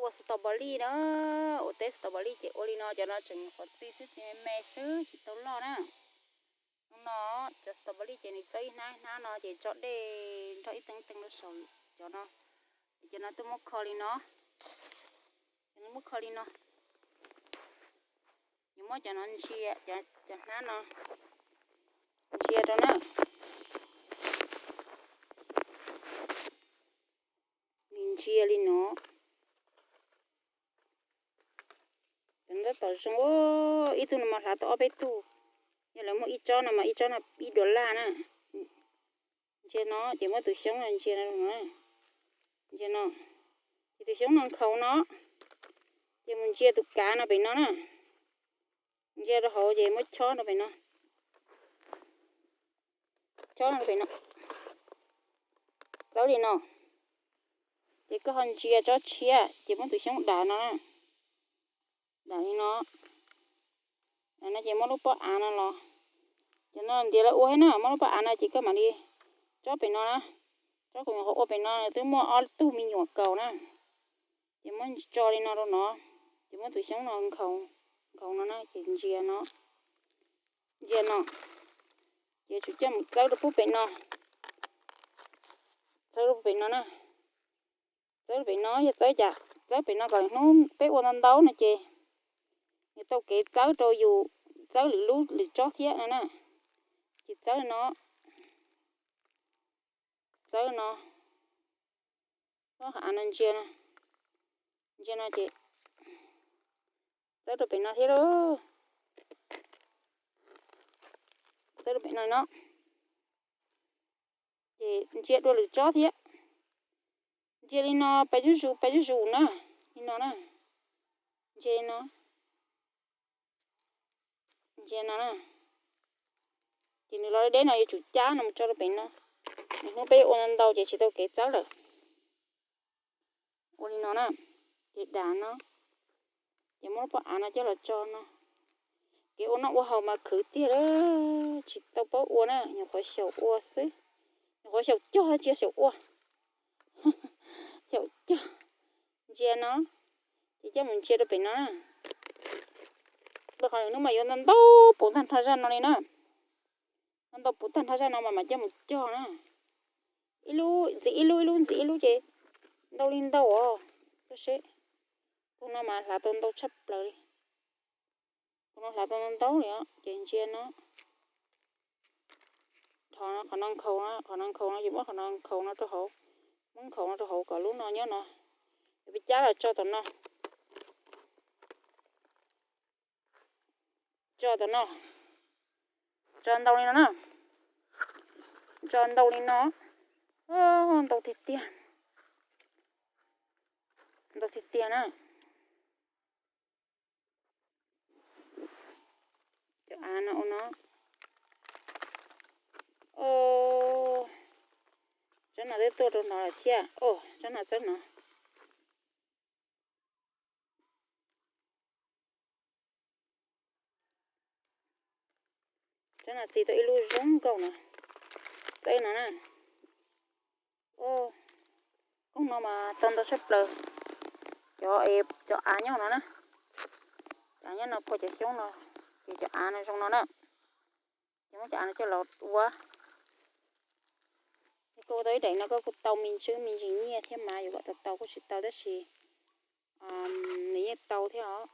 Ua strawberry na, ua teb strawberry ces ua li no, cov no tseem qhuav txi xwb, txi me me xwb tsis tau loj na. Hnub no cov strawberry ces nws txawb ib hnab ib hnab no ces tso dej nrog ib teev teev rau saum cov no. Cov no tuaj muab kho li no, cov no muab kho li no. Yuav muab cov no ntsia, cov hnab no ntsia rau na. Nws ntsia li no. Cov no tab tom zoo, ib tug no mas hlav tau ob peb tug. Yog lawv muaj ib tsob no mas ib tsob no ib dollar na. Ntsia no ces muab tus xyoob no ntsia no, ntsia no, ces tus xyoob no nkhaus no, ces mus ntsia tus kav no pem no na. Ntsia rau hauv ces muab chob rau pem no, chob rau pem no, txawb li no. Ces koj ho ntsia tsob tshiab ces muab tus xyoob dam no na, dam li no. Dam no ces muab lub pob av no los, cov no ntiav lawv ua thiab na, muab lub pob av no ces koj mam li tsob pem no na, tsob kuv nyuam qhuav ua pem no twb muaj ob tug me nyuam kaus na. Ces muab tso li no rau no, ces muab tus xyoob no nkhaus, nkhaus no na ces ntsia no, ntsia no, ces tsum coj mus txawb rau pub pem no, txawb rau pem no na. Txawb pem no yog txawb cas? Txawb pem no kom hnub peb ua ntau ntau no ces nws tau kev txawb rau yus, txawb lwm lub lwm tsob thiab no na. Ces txawb no, txawb no, av no ntsia, ntsia no ces txawb rau pem no thiab lauj, txawb rau pem no no. Ces ntsia dua lwm tsob thiab. Ntsia li no pes zuj zus pes zuj zus na, li no na. Ntsia li no, ntsia no na. Ces nws los deb deb no yuav tsum cab no mus tso rau pem no. Nws hnub peb ua ntau ntau ces tsis tau kev txawb lawm. Ua li no na, ces dam no, ces muab lub pob av no coj los tso no. Kev ua noj ua haus mas khwv tiag, tsis tau paub ua na, nyuam qhuav xyaum ua xwb. Nyuam qhuav xyaum cog tsis yog xyaum ua, xyaum cog. Ntsia no, ces coj mus ntsia rau pem no na. Ntau qhov hnub mas yuav ntau ntau puv tag nrho zaj no li na. Ntau ntau puv tag nrho zaj no mas mam coj mus cog na. Ib lub ntxiv ib lub, ib lub ntxiv ib lub ces ntau li ntau os. Koj seb, tus no mas hlav tau ntau tshaj plaws li. Tus no hlav tau ntau ntau li os, ces ntsia no. Qhov no nkhaus, qhov no nkhaus no ces muab qhov no nkhaus no rau hauv, muab nkhaus no rau hauv kom lub no nyob no. Ces peb cab los tso tom no, tso tom no, tso ntau li no na, tso ntau li no, ntau tiag tiag, ntau tiag tiag na. Cov av no ua no, tsob no twb tuaj rau no lawm thiab, tsob no txawb no. Tsob no txi tau ib lub zoo nkauj no, txawb no na. Koob no mas tau ntau tshaj plaws. Cov, cov av nyob no na, cov av nyob no phua cov xyoob no, ces cov av no zoo no na. Ces muab cov av no coj los ua. Koj ua tau ib daim no koj kuj tau me ntsis me ntsis nyiaj thiab mas, yuav kom tau tau kuj tsis tau tab sis nws yeej tau thiab os.